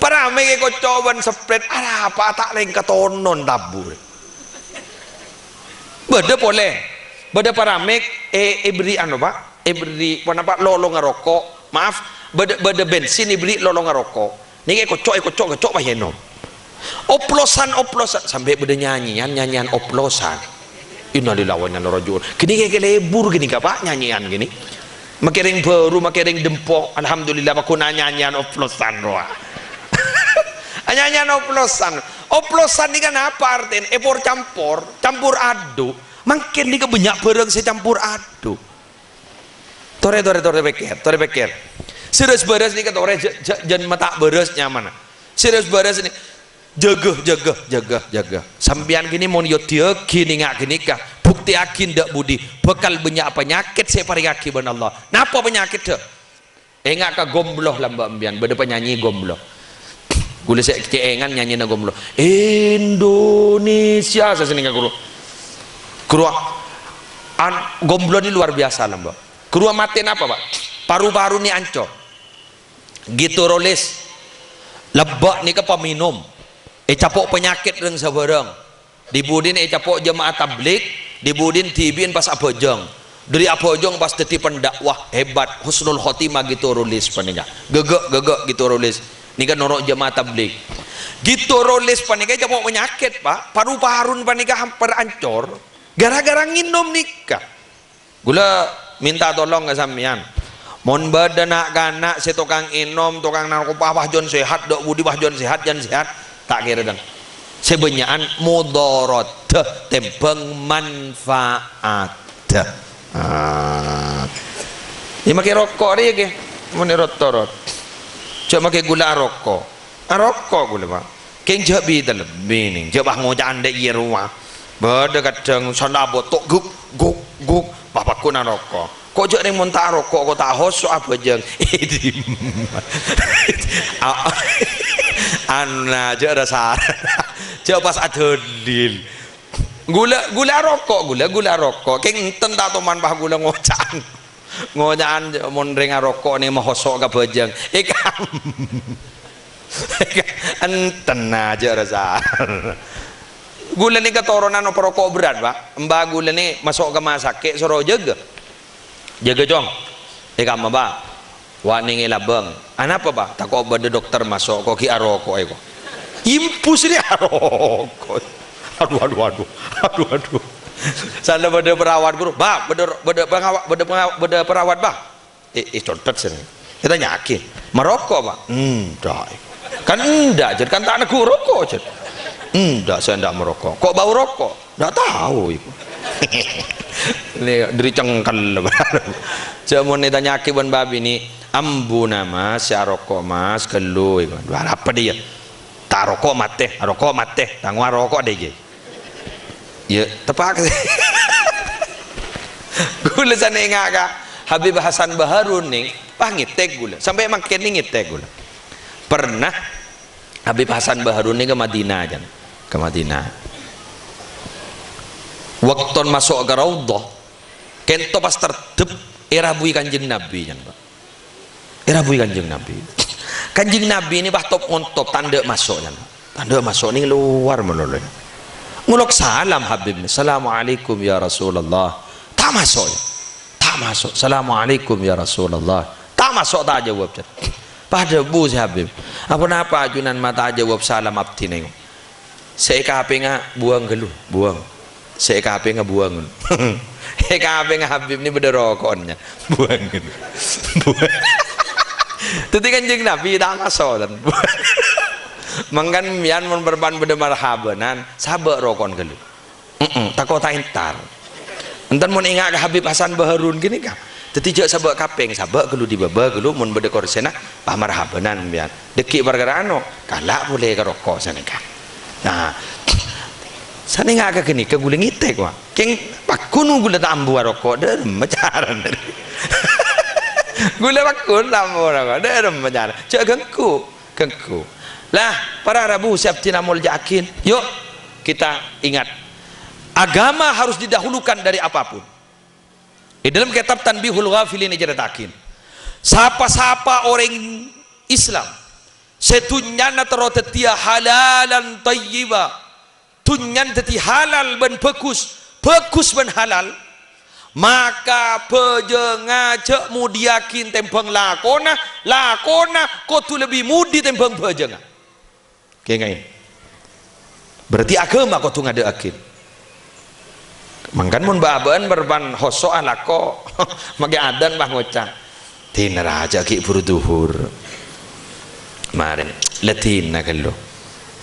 Paramek èkoco' bân Sprite, arapa ta' rèng katonon tabu. Bâdâ polè. Bâdâ Paramek, è-, èberri' anu, Pak. Èberri', ponapa, lolongnga roko'. Maaf, bâdâ, bâdâ bensin èberri' lolongnga roko'. Nèka èkoco', èkoco', èkoco' pas ènom. Oplosan, oplosan. Sampè' bâdâ nyanyèyan, nyanyèyan oplosan. Innalillahi wa inna ilaihi raji'un. Ghânèka kalebur ghânèka, Pak, nyanyèyan ghânèka. Makè rèng bhâru, makè rèng dâmpo. Alhamdulillah, pagghun nyanyèyan oplosan rowa. Nyanyèyan oplosan. Oplosan nèka napa artèna? Èpor-campor, campur aduk. Mangkèn nèka bânnya' bhârâng sè campur aduk. Torè, torè, torè pèkkèr, torè pèkkèr. Sè rès-bârâs nèka torè jhâ-, jhâ-, jhân ma' ta' bârâs nyamana. Sè rès-bârâs nè, jâgâ, jâgâ, jâgâ, jâgâ. Sampèyan ghânèka mon èodi'aghi nènga' ghânèka, buktèyaghi dâ' budi, bhâkal bânnya' panyakèt sè èparèngaghi bân Allah. Napa panyakèddhâ? Ènga' ka Gomblo lambâ' empèyan, bâdâ panyanyè Gomblo. Ghulâ sè kè'èngan nyanyèna Gomblo. Indonesia, sasènènga ghuru. Ghuru, an-, Gomblo nè luar biasa lambâ'. Ghuru matè napa, Pak? Paru-paru nè ancor. Ghitorilis. Lambâ' nèka paminom. Ècapo' panyakèt rèng sabârâng. Dhi-budhina ècapo' jemaah tablig, dhi-budhina dhibi'na pas abhâjâng. Dâri abhâjâng pas dhâddhi pendakwah hebat, husnul khotimah Ghitorilis panèka. Ghâgâ', ghâgâ' Ghitorilis. Nèka noro' jemaah tablig. Ghitorilis panèka ècapo' panyakèt, Pak. Paru-paruna panèka hampir ancor. Gara-gara ngènom nèka. Ghulâ mènta tolong ka sampèyan. Mon bâdâ na'-kana' sè tokang ènom, tokang narkoba, wah, jhân sèhat, dâ' budhi, wah, jhân sèhat, jhân sèhat, ta' kèra, dâng. Sè bânnya'an mudharatta tèmbhâng manfaatta. Ah. Yâ, makè roko' rèya, kè. Mon è rot-torot. Jhâ' makè ghulâ aroko'. Aroko' ghulâ, Pak. Kèng jhâ' bhidhâ lebbi, nèng. Jhâ' pas ngoca' andhâ' iyâ rowa. Bâdâ kadhâng sala boto', guk, guk, guk. Pas paghun aroko'. Ko' jhâ' nèng mon ta' aroko', ko' ta' hoso' abhâjâng. A-, ana, jhâ' rasa. Jhâ' pas adhâlil. Ghulâ, ghulâ aroko', ghulâ, ghulâ aroko'. Kèng enten ta' toman pas ghulâ ngoca'an. Ngoca'an mon rèng aroko' nèng mahoso' ka bhâjâng. Èka-, enten aja rasa. Ghulâ nèka katoronan perokok berat, Pak. Emba ghulâ nè maso' ka rumah sakit, soro jâgâ. Jâgâ, Cong. È kamma, Pak. Wa' nèng è labâng. Anapa, Pak? Tako' bâdâ dokter maso', ko' ghi' aroko'è, ko'. Impus rè aroko'. Adu, adu, adu. Adu, adu. Sana bâdâ perawat, Guru. Pak, bâdâ, bâdâ pengawa-, bâdâ pengawa-, bâdâ perawat, Pak. Eh, eh, contot sènè. Ètanya'aghi, "Maroko', Pak?" "Endâ'." "Kan endâ', jhâ' kan ta' neggu' roko', jhâ'." "Endâ', sè endâ' maroko'." "Ko' bâu roko'?" "Endâ' tao, Ibu." Nè, dâri cengkel. Jhâ' mon ètanya'aghi bân bâbinè', "Ambuna, Mas, sè aroko', Mas, ghâllu," iku. "Dua apa dia?" "Ta' aroko' matè, aroko' matè, ta' ngowa' aroko' dâ' iyâ." Ya, tepak. Ghulâ sanènga' ka Habib Hasan Baharun nèng, pas ngètèk ghulâ. Sampè' mangkèn nèng ngètèk ghulâ. Pernah Habib Hasan Baharun nèng ka Madinah, jân. Ka Madinah. Waktu maso' ka Raudhah, kènto pas terdep èrabui Kanjeng Nabi, jân, Pak. Èrabui Kanjeng Nabi. Kanjeng Nabi nè pas top-ngontop, ta' endâ' maso', jân. Ta' endâ' maso' nèng lowar malolo. Ngolok salam Habib nè, "Assalamualaikum ya Rasulullah." Ta' maso', jân. Ta' maso'. "Assalamualaikum ya Rasulullah." Ta' maso', ta' ajâwâb, jân. Pas adhâbu sè Habib, "Apa napa ajunan ma' ta' ajâwâb salam abdhi nèng?" Sè èkapèngnga buwâng ghâllu, buwâng. Sè èkapèngnga buwâng. Èkapèngnga Habib nè bâdâ roko'na. Buwâng. Buwâng. Dhâddhi Kanjeng Nabi ta' maso', ten. Mangkana sampèyan mon parappa'na bâdâ marhabanan, sabâ' roko'na ghâllu. Heeh, tako' ta' entar. Enten mon enga' ka Habib Hasan Baharun ghânèka. Dhâddhi jhâ' sabâ' kapèng, sabâ' ghâllu è bâbâ ghâllu mon bâdâ korsèna, pas marhabanan sampèyan. Dhâggi' parkara ano, kala' polè ka roko' sanèka. Nah, sanènga' ka ghânèka ghulâ ngètèk, wa. Kèng pagghun ghulâ ta' ambu aroko', dâ' remma carana. Ghulâ pagghun ta' ambu aroko', dâ' remma carana. Jhâ' ganggu, ganggu. Lah, para rabu sè abdhina molja'aghi, yuk kita ingat. Agama harus didahulukan dari apapun. È dâlem kètab Tanbihul Ghafilin ècarèta'aghi, sapa-sapa orèng Islam sè dhunnyana terro dhâddhiyâ halalan thayyiba, dhunnyana dhâddhi halal bân bhâghus, bhâghus bân halal, maka bhâjângnga jhâ' modiyâghi tèmbhâng lakona, lakona kodhu lebbi modi tèmbhâng bhâjângnga. Kèngèng. Berarti agama kodhu ngadâ'aghi. Mangkana mon bâ'-abâ'ân bârâmpan hoso' alako, makè adzan pas ngoca', "Dina rajâ ghi' buru dhuhur." Marèn, la dina ghâllu.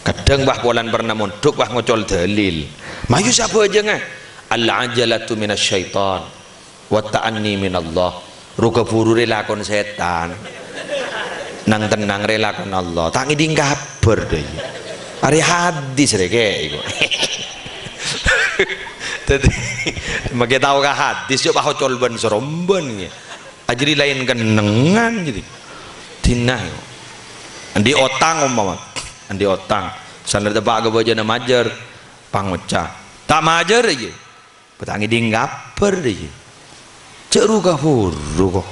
Kadhâng pas polana pernah mondhuk pas ngocol dalil. Mayu sabhâjângnga. "Al-ajalatu minasyaitan." "Wa ta'anni minallah." Ru-kabhuru rè lakon sètan. Nang-tennang rè lakon Allah. Ta' ngèdhing kabhâr, dâ' iyâ. Arè hadis rè, kè, iku. Dhâddhi, makè tao ka hadis, jhâ' pas ocol bân sarombân, yâ. Ajâriyâ laèn kennengngan, jadi. Dina, iku. Andi' otang, umpama. Andi' otang. Sandhâr teppa' ka bhâjâna majâr, pas ngoca'. Ta' majâr, iyâ. Bâ' ta' ngèdhing kabhâr, dâ' iyâ. Jhâ' ru-kabhuru, ko'.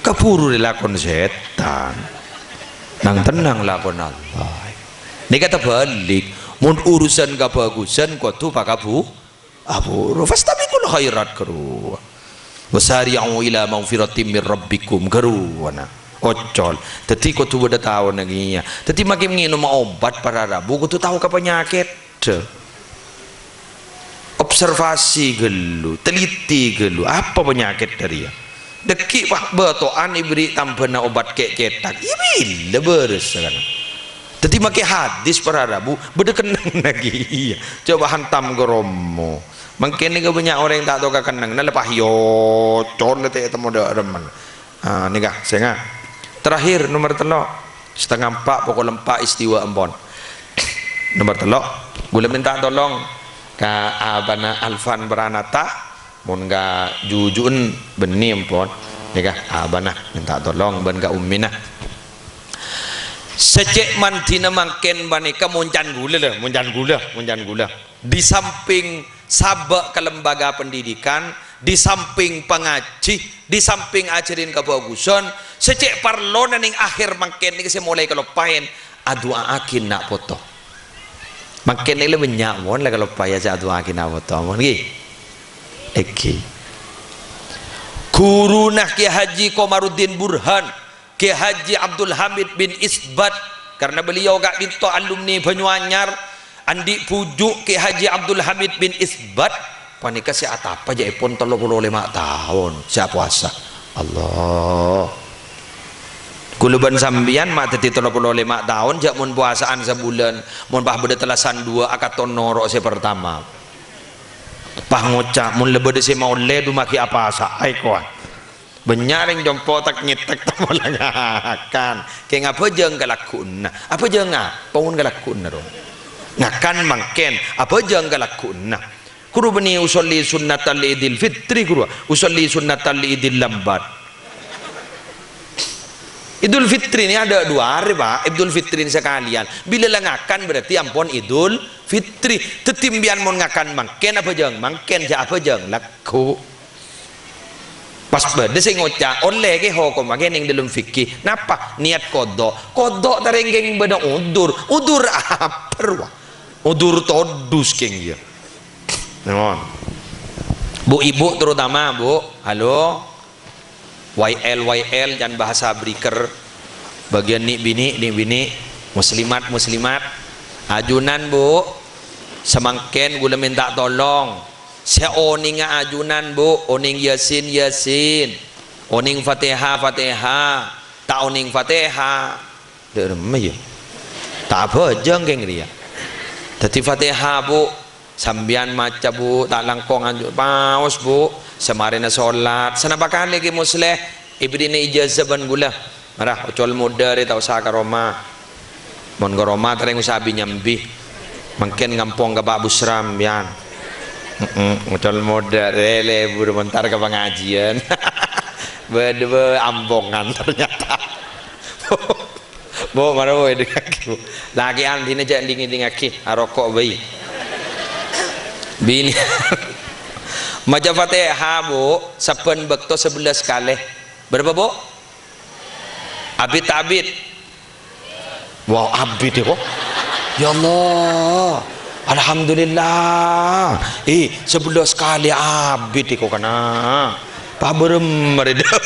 Kabhuru rè lakon sètan. Nang-tennang lakon Allah. Nèka tabhâlik. Mon urusan kabhâghusân kodhu pakabhu-, abhuru. "Fastabiqul khairat," ghâruwa. "Wasari'u ila maghfiratim mir rabbikum," ghâruwana. Ocol. Dhâddhi kodhu bâdâ taona kèya. Dhâddhi makè ngènom obat para rabu kodhu tao ka panyakèt. Observasi ghâllu, teliti ghâllu, apa panyakèt dâriyâ? Dhâggi' pa-, bâto'an èbherri' tambhâna obat kè' cèthak, iyâ bilâ bârâs, kan? Dhâddhi makè hadis para rabu, bâdâ kennengnganna ghi. Iyâ, coba hantam ka romo. Mangkèn nèka bânnya' orèng ta' tao ka kennengnganna, la pas èocol la ta' ètemmo dâ' remmen. Ah, nèka, sènga'. Terakhir, nomer tello'. Satengnga empa', pokol empa' istiwa empon. Nomor tello', ghulâ mènta tolong ka abana Alfan Pranata, mon ka juju'en bânnè ampon, nèka abana mènta tolong bân ka ummina. Sè cè' mandhina mangkèn panèka moncan ghulâ, lho, moncan ghulâ, moncan ghulâ. Di samping sabâ' ka lembaga pendidikan, di samping pangajhi, di samping ajhârin kabhâghusân, sè cè' parlona neng akhèr mangkèn nèka sè molaè kaloppaèn, adu'a'aghi na' poto. Mangkèn nèka la bânnya' mon la kaloppaè sè adu'a'aghi na' poto, mon ghi. Èngghi. Ghuruna Kiai Haji Komarudin Burhan, Kiai Haji Abdul Hamid bin Isbat, karena beliau ka'dinto alumni Banyuanyar, andi' bhuju' Kiai Haji Abdul Hamid bin Isbat, panèka sè atapa jâ'èpon tello polo lèma' taon sè apowasa. Allah. Ghulâ bân sampèyan ma' dhâddhi tello polo lèma' taon, jâ' mon powasa'an sabulân, mon pas bâdâ tellasan duwâ' akaton noro' sè partama. Pas ngoca', "Mon la bâdâ sè maollè, dumaghi apasa, aèkowan." Bânnya' rèng compo' tek-ngètek ta' pola ngakan. Kèng abhâjâng kalagghu'ânna. Abhâjâng apa mon kalagghu'ânna, ro? Ngakan mangkèn, abhâjâng kalagghu'ânna. Ghuru bânnè usolli sunnatal Idul Fitri, ghuru. Usolli sunnatal Idul Lambat. Idul Fitri nè adâ' duwâ arè, Pak. Idul Fitri nè sakalèyan. Bilâ la ngakan berarti ampon Idul Fitri. Dhâddhi sampèyan mon ngakan mangkèn, abhâjâng mangkèn, jâ' abhâjâng lagghu'. Pas bâdâ sè ngoca', "Ollè kè hokomma kè neng dâlem fikih." Napa? Niat kodho'. Kodho' ta' rèng kèng bâdâ udur. Udur apa rowa? Udur todus kèng iyâ. Ngon. Bu-ibu terutama, Bu. Halo. Y L, Y L, can bahasa Briker. Bâgiyân nè'-binè', nè'-binè'. Muslimat, muslimat. Ajunan, Bu. Samangkèn ghulâ mènta tolong. Sè onènga ajunan, Bu, onèng Yasin, Yasin. Onèng Fatèha, Fatèha. Ta' onèng Fatèha. Dâ' remma, yâ. Ta' abhâjâng kèng rèya. Dhâddhi Fatèha, Bu. Sampèyan maca, Bu, ta' langkong anju-, paos, Bu. Samarèna solat. Sanapa kalè Kè Musleh, èbèrri'na ijazah bân ghulâ. Mara, ocol modâ rè ta' osa ka roma. Mon ka roma ta' rèng osa bi-nyambi. Mangkèn ngampong ka Pak Busram, yan. Heeh, ocol modâ rè, lebur montar ka pangajiân. Bâdâ bâ-, ambongan ternyata. Bu, mara, Bu, èdingngaghi, Bu. Lakè'an dinah jhâ' ding-èdingngaghi, aroko' bhâi. Binè. Maca Fatèha, Bu, sabbhân bâkto sabellâs kalè. Bârâmpa, Bu? Abit ta' abit? Wah, abit, ya, kok. Ya Allah. Alhamdulillah. Eh, sabellâs kalè abit, kok, kana. Pabârâmma rè dâ-,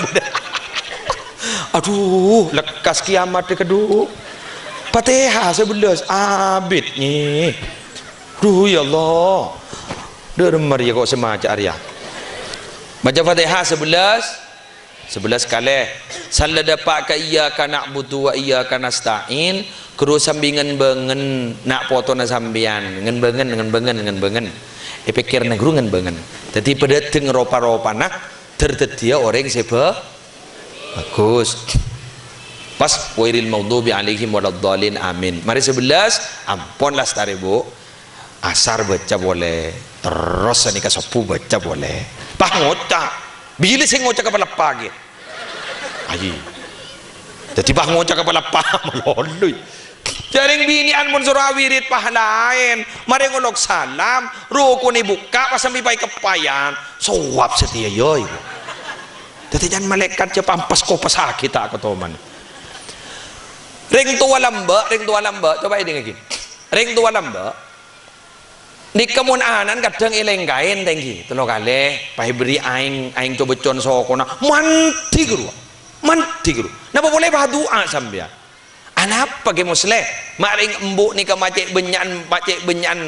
Adhu, lekkas kiyamat, kadhu. Fatèha sabellâs abit, nyi. Adhu, ya Allah. Dâ' remma rèya kok sè maca arèya. Maca Fatèha sabellâs, sabellâs kalè. Sallè dâpa' ka iyyaka na'budu wa iyyaka nasta'in, ghuru sambi ngèn-bângèn na' potona sampèyan. Ngèn-bângèn, ngèn-bângèn, ngèn-bângèn. Èpèkkèrna ghuru ngèn-bângèn. Dhâddhi padâ dâng ropa-ropana, dhâr dhâddhiyâ orèng sè bâ-, Bagus. Pas, "Ghairil maghdubi alaihim waladdallin, amin." Marè sabellâs, ampon lastarè, Bu. Asar baca polè. Terros sanèka sobbhu baca polè. Pas ngoca'. Bilâ sè ngoca' ka paleppa, ghi? Aji. Dhâddhi pas ngoca' ka paleppa, malolo. Jhâreng binè'an mon soro awirid pas laèn, marè ngolok salam, rokonè bukka' pas sambi paèkeppayan, sowab satèya, yâ, ibu. Dhâddhi can malaèkat jhâ' pampes kopessaghi ta' katoman. Rèng towa lambâ', rèng towa lambâ', coba èdingngaghi. Rèng towa lambâ', Nèka mon ana'na kadhâng èlèngkaè, tèngghi, tello kalè, pas èbherri' aèng, aèng co-baccon sokona, mandhi ghâruwa, mandhi ghâruwa. Napa polè pas adu'a sampèyan? Anapa Kè Musleh? Ma' rèng embu' nèka ma' cè' bânnya'an, ma' cè' bânnya'an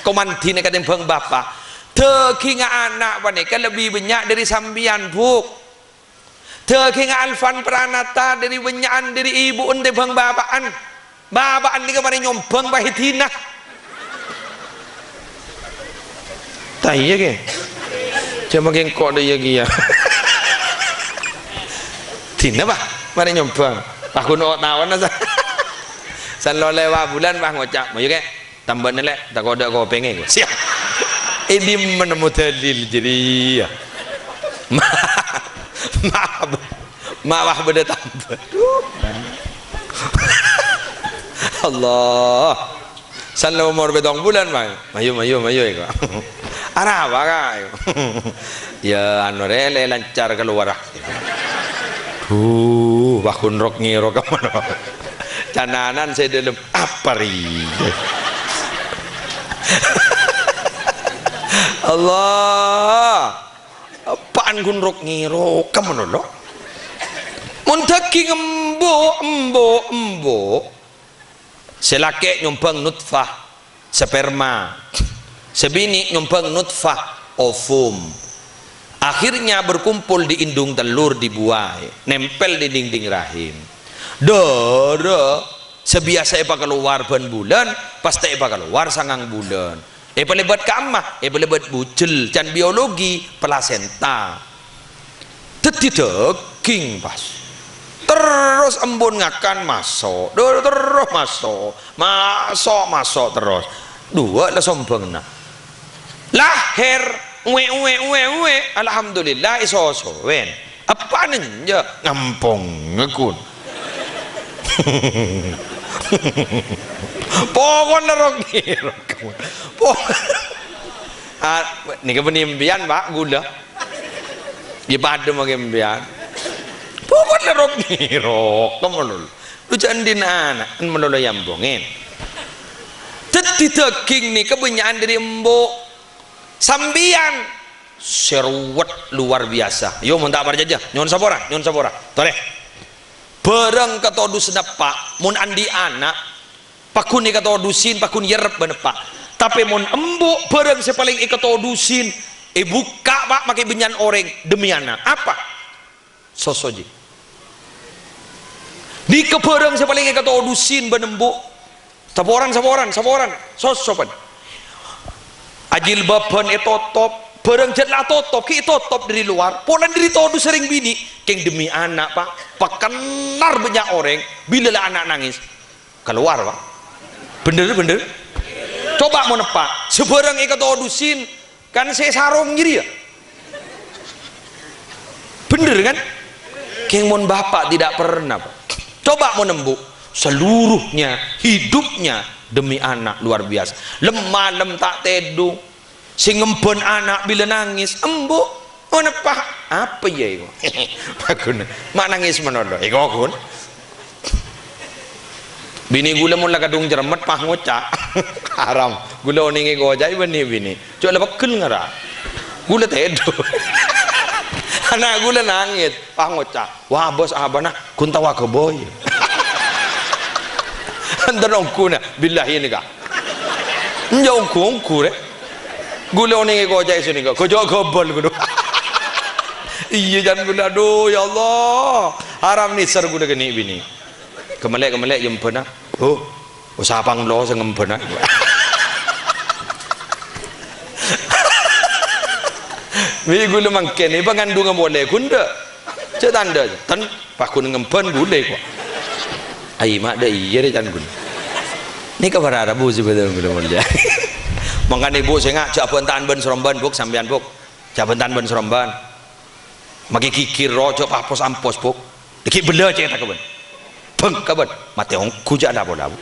komandhina katèmbhâng bapa'. Dhâghingnga ana' panèka lebbi bânnya' dhâri sampèyan, Bu'. Dhâghingnga Alvan Pranata dhâri bânnya'an dhâri ibu'en tèmbhâng bapa'en. Bapa'en nèka marè nyombhâng pahèdina. Ta' iyâ, Kè? Jhâ' mangkèn ko' dâ' iyâ kèya. Dina, Pak, marè nyombhâng. Pas ghun otawana, sa-, san lo lèwa' bulân, Pak, ngoca', "Mayu, Kè." Tambâna, Lè', tako' tadâ' kopèngnga, ghu. Siap. È dimma nemmo dalil jârèya? Ma-, ma-, ma' wah bâdâ tambâ. Allah. Sè la omor pèttong bulân, Pak. Mayu, mayu, mayu, èko. Arapa, Ka'? Ya, anu rè, lè lancar kalowar, ah. Duh, wah, ghun rok-ngèrok ka mano. Can ana'na sè dâlem, apa rè? Allah. Apaan ghun rok-ngèrok ka mano, lo? Mon dhâging embu', embu', embu'. Sè lakè' nyombhâng nutfah, sperma. Sè binè' nyombhâng nutfah, ovum. Akhirnya berkumpul di indung telur, di buai, nempel di dinding rahim. Dârâ sè biyasa èpakalowar bân bulân, pastè èpakalowar sangang bulân. Èpalèbât kamma, èpalèbât bujel, can biologi, plasenta. Dhâddhi dhâging, pas. Terros embun ngakan, maso'. Dâ-, terros maso'. Maso', maso' terros. Duwâ' la sombhângnga. Lahèr, uwè', uwè', uwè', uwè'. Alhamdulillah, èsosowèn. Eppa'na enjâ', ngampong ngekun. Pokokna rok-ngèrok. Pok-, ah, nèka bânnè empèyan, Pak, ghulâ. Yâ padâ mangkè empèyan. Pokokna rok-ngèrok, kamalolo. Lu jhâ' andi'na ana', malolo èambungè. Dhâddhi dhâging nèka bânnya'an dâri embu'. Sampèyan sè ruwet luar biasa. Yo, mon ta' parcajâ, nyo'on sapora, nyo'on sapora. Torè. Bhârâng katodusân eppa', mon andi' ana', pagghun èkatodusè, pagghun èyerrep bân eppa'. Tapè mon embu', bhârâng sè palèng èkatodusè, èbukka', Pak, makè bânnya'an orèng demi ana'. Apa? Soso, jhi. Nèka bhârâng sè palèng èkatodusè bân embu'. Saporan, saporan, saporan. Soso, pan. Ajilbâbhân ètotop. Bhârâng jhât la totop, ghi' ètotop dâri lowar. Polana dâri todus sarèng binè'. Kèng demi ana', Pak. Pakennar bânnya' orèng. Bilâ la ana' nangès. Kalowar, Pak. Bhender, bhender. Coba mon eppa'. Sè bhârâng èkatodusè. Kan sè sarong jârèya. Bhender, kan? Kèng mon bapak tidak pernah, Pak. Coba mon embu', seluruhnya hidupnya demi anak, luar biasa. Lem-malem ta' tèdung. Sè ngembhân ana' bilâ nangès, embu'. Mon eppa', apa ya iku? Pagghun, ma' nangès malolo. Iku, ghun. Binè ghulâ mon la kadhung jhâremmet, pas ngoca'. Haram. Ghulâ onèngè koca'è bânnè binè. Jhâ' la pegghel ngara. Ghulâ tèdung. Ana' ghulâ nangès, pas ngoca'. Wah, bos, abâ'na ghun tao aghâbây. Enten ongghuna, billahi nèka. Enjâ' ongghu-ongghu, rè. Ghulâ onèngè koca'è sè nèka, ghâjâ' ghâbâl ghulâ. Iyâ, can ghulâ, adhu, ya Allah. Haram nèsèr ghulâ kènè' binè. Kemmellè', kemmellè', jembhâna. Oh, usaha panglo sè ngembhâna. Wi ghulâ mangkèn, èpangandhungnga polè, ghun dâ'. Jhâ' tandhâ, ten, pagghun ngembhân ghulâ, kok. Ai, ma' dâ' iyâ, rè, can ghun. Nèka para rabu sè bhâdhân ghulâ molja. Mangkana, Bu, sènga', jhâ' abhânta'an bân sarombân, Bu, sampèyan, Bu. Jhâ' abhânta'an bân sarombân. Makè ghighir rowa jhâ' pahpos-ampos, Bu. Dhâggi' bellâ cètakka bân. Bengka bân. Matè ongghu jhâ' la pola, Bu.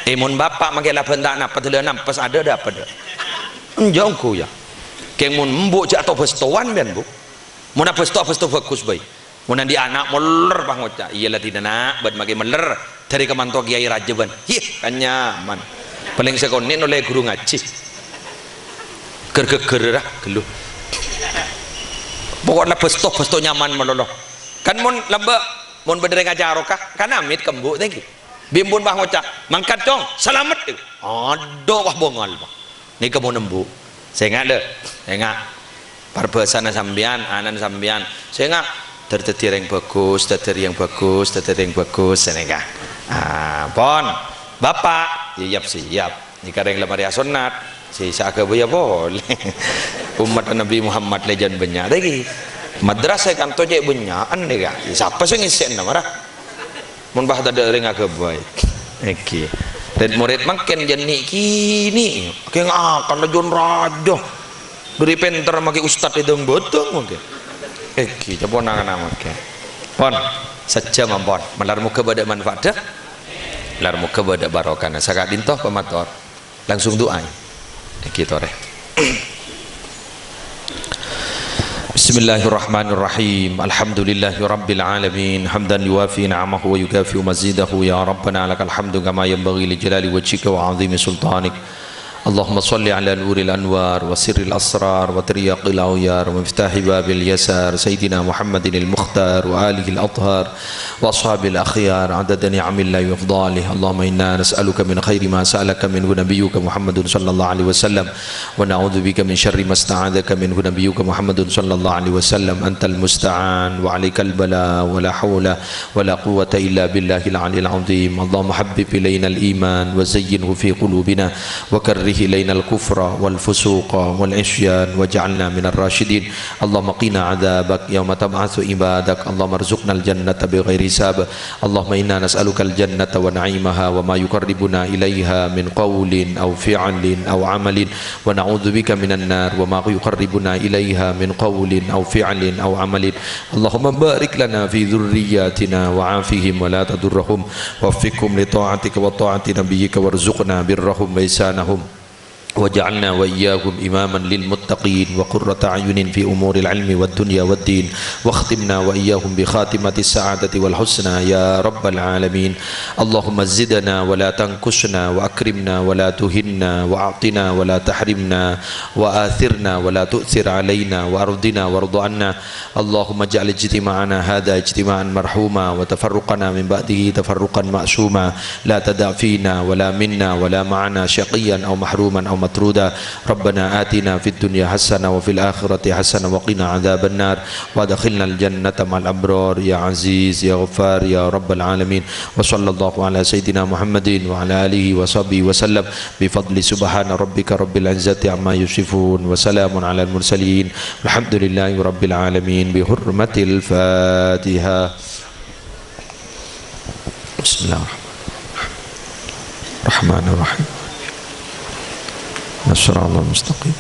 È, mon bapa' makè la bhânta'an apa, dâlâ nampes adâ' dâ' apa dâ'. Enjâ' ongghu, yâ. Kèng mon embu' jhâ' to-bâstowan bân, Bu. Mon abâsto, abâsto bhâghus bhâi. Mon andi' ana' moller pas ngoca', "Iyâ la dinana, bân makè meller." Dâri kamanto Kèyaè Rajâbân. Yeh, kan nyaman. Palèng sakonè' nolè ghuru ngajhi. Ghâr-ghâghâr ra, ghâllu. Pokok la bâsto, bâsto nyaman malolo. Kan mon lambâ', mon bâdâ rèng acarokah, kan amit ka embu' tèngghi. Bi' embu'na pas ngoca', "Mangkat, Cong, salamet." Adhu, wah, bângal, Pak. Nèka mon embu'. Sènga', lè. Sènga'. Parbhâsana sampèyan, ana'na sampèyan. Sènga'. Dâr-, dhâddhi rèng bhâghus, dhâddhi rèng bhâghus, dhâddhi rèng bhâghus, sènèka. Ah, pon. Bapa'. Iyâ, yap, siyap. Nèka rèng la marè asonnat. Sè sè aghâbây polè. Ommatta Nabbhi Muhammad lè jân bânnya'. Rèki. Madrasah è kanto cè' bânnya'an nèka. Sapa sè ngèssèna, mara? Mon pas tadâ' rèng aghâbây. Èngghi. Red-mored mangkèn jhâ' nè'-kènè', kèng akalla jhân rajâ. Bâri' pènter makè ustad è dâng-bâdâng mangkèn. Èngghi, coba nang-nang mangkèn. Pon, sajjhâm ampon. Malar moghâ bâdâ manfaatdhâ. Malar moghâ bâdâ barokahna. Saka'dinto pamator. Langsung du'a. Èngghi torè. Bismillahirrahmanirrahim. Alhamdulillahirabbil alamin. Hamdan yuwafi ni'amahu wa yukafi'u mazidahu. Ya Rabbana lakal hamdu kama yanbaghi li jalali wajhika wa 'azimi sultanik. Allahumma shalli ala nuril anwar wa sirril asrar wa tiryaqil auyar wa miftahi babil yasar Sayyidina Muhammadinil Mukhtar wa alihil athhar wa ashabil akhyar adada ni'amillah wa afdalih. Allahumma inna nas'aluka min khairi ma sa'alaka minhu nabiyyuka Muhammadun sallallahu alaihi wasallam, wa na'udzubika min syarri ma sta'adzaka minhu nabiyyuka Muhammadun sallallahu alaihi wasallam. Antal musta'an wa alaikal bala wa la haula wa la quwwata illa billahil aliyil azim. Allahumma habbib ilainal iman wa zayyinhu fi qulubina wa karrih ilainal kufra wal fusuqa wal isyan waj'alna minar rasyidin. Allahumma qina adzabak yauma tab'atsu ibadak. Allahumma rzuqnal jannata bighairi hisab. Allahumma inna nas'alukal jannata wa na'imaha wa ma yuqarribuna ilaiha min qaulin aw fi'lin aw amalin, wa na'udzubika minan nar wa ma yuqarribuna ilaiha min qaulin aw fi'lin aw amalin. Allahumma barik lana fi dzurriyyatina wa afihim wa la tadurrahum, waffiqhum li ta'atika wa ta'ati nabiyyika warzuqna birrahum wa ihsanahum. Waj'alna wa iyyahum imaman lil muttaqin wa qurrata a'yunin fi umuril ilmi wad dunya wad din. Wakhtimna wa iyyahum bi khatimatis sa'adati wal husna ya rabbal alamin. Allahumma zidna wa la tanqusna wa akrimna wa la tuhinna wa a'tina wa la tahrimna wa athirna wa la tu'thir alaina wa ardina warda anna. Allahumma ij'al ijtima'ana hadha ijtima'an marhuma wa tafarruqana min ba'dihi tafarruqan ma'suma. La tada' fina wa la minna wa la ma'ana syaqiyyan aw mahruman aw matruda. Rabbana atina fid dunya hasanah wa fil akhirati hasanah wa qina adzaban nar. Wa adkhilnal jannata ma'al abrar ya Aziz ya Ghaffar ya Rabbal alamin. Wa sallallahu ala sayyidina Muhammadin wa ala alihi wa sahbihi wa sallam. Bi fadli subhana rabbika rabbil izzati amma yasifun. Wa salamun alal mursalin. Alhamdulillahi rabbil alamin. Bi hurmatil Fatihah. Bismillahirrahmanirrahim. Rahmanirrahim. Ihdinas siratal mustaqim.